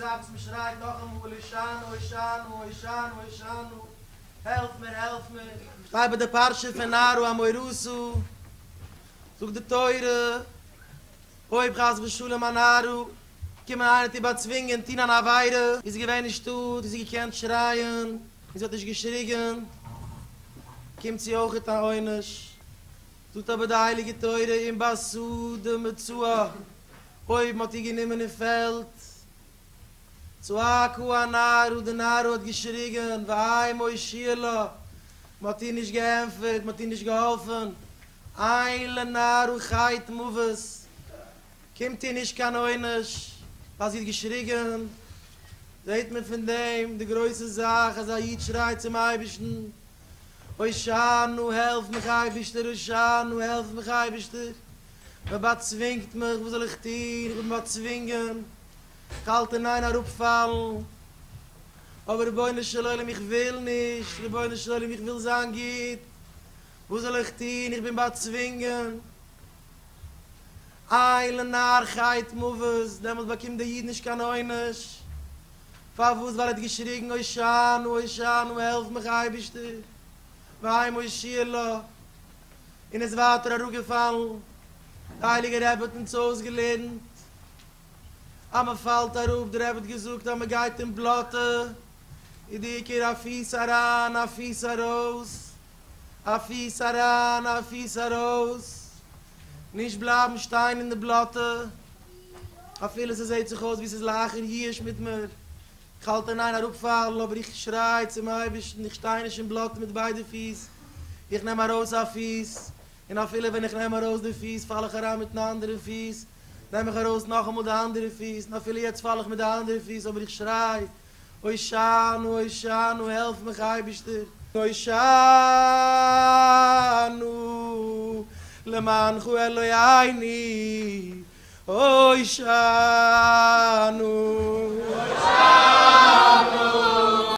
זאך וואס מען שרייט נאכאמאל הושענא הושענא הושענא הושענא, העלף מיר העלף מיר. שטייט ביי די פרשה פון נערה המאורסה, זאגט די תורה, אויב חס ושלום א נערה קומען איינער האט איר באצווינגען טון אן עבירה, איז זי געווען אין שטאט און זי געקענט שרייען און זי האט נישט געשריגען, קומט זי אויכעט א עונש, זאגט אבער די הייליגע תורה אם בשדה מצאה, אויב מען האט איר גענומען אין פעלד, צעקה הנערה, די נערה האט געשריגען, ואין מושיע לה, מען האט איר נישט געענטפערט, מען האט איר נישט געהאלפען, אין לנערה חטא מוות, קומט איר נישט קיין עונש ווייל זי האט געשריגען, זעט מען פון דעם די גרויסע זאך אז א איד שרייט צום אייבערשטן, הושענא העלף מיך אייבערשטער, הושענא העלף מיך אייבערשטער, מען באצווינגט מיך, וואס זאל איך טון, איך בין באצווינגען, איך האלט אין איין אראפפאלן, אבער רבונו של עולם איך וויל נישט, רבונו של עולם איך וויל זיין גוט, וואס זאל איך טון, איך בין באצווינגען. אין לנערה חטא מוות, דעמאלט באקומט דער איד נישט קיין עונש. פארוואס? ווייל ער האט געשריגן הושענא הושענא העלף מיך אייבערשטער, ואין מושיע לה, און איז ווייטער אראפגעפאלן. דער הייליגער רבי האט אונז אויסגעלערנט אז מען פאלט אראפ, דער רבי האט געזאגט אז מען גייט אין בלאטע איז די עיקר א פיס אריין א פיס ארויס, א פיס אריין א פיס ארויס, נישט בלייבן שטיין אין די בלאטע, אפילו ס'זעט זיך אויס ווי ס'איז לאחר ייאוש מיט מיר, איך האלט אין איין אראפפאלן, אבער איך שריי צום אייבערשטן, איך שטיי נישט אין בלאטע מיט ביידע פיס, איך נעם ארויס א פיס, און אפילו ווען איך נעם ארויס די פיס פאל איך אריין מיטן אנדערן פיס, נעם איך ארויס נאכאמאל די אנדערע פיס, און אפילו יעצט פאל איך מיט די אנדערע פיס, אבער איך שריי, הושענא הושענא העלף מיך אייבישטער. הושענא למענך אלוהינו הושענא.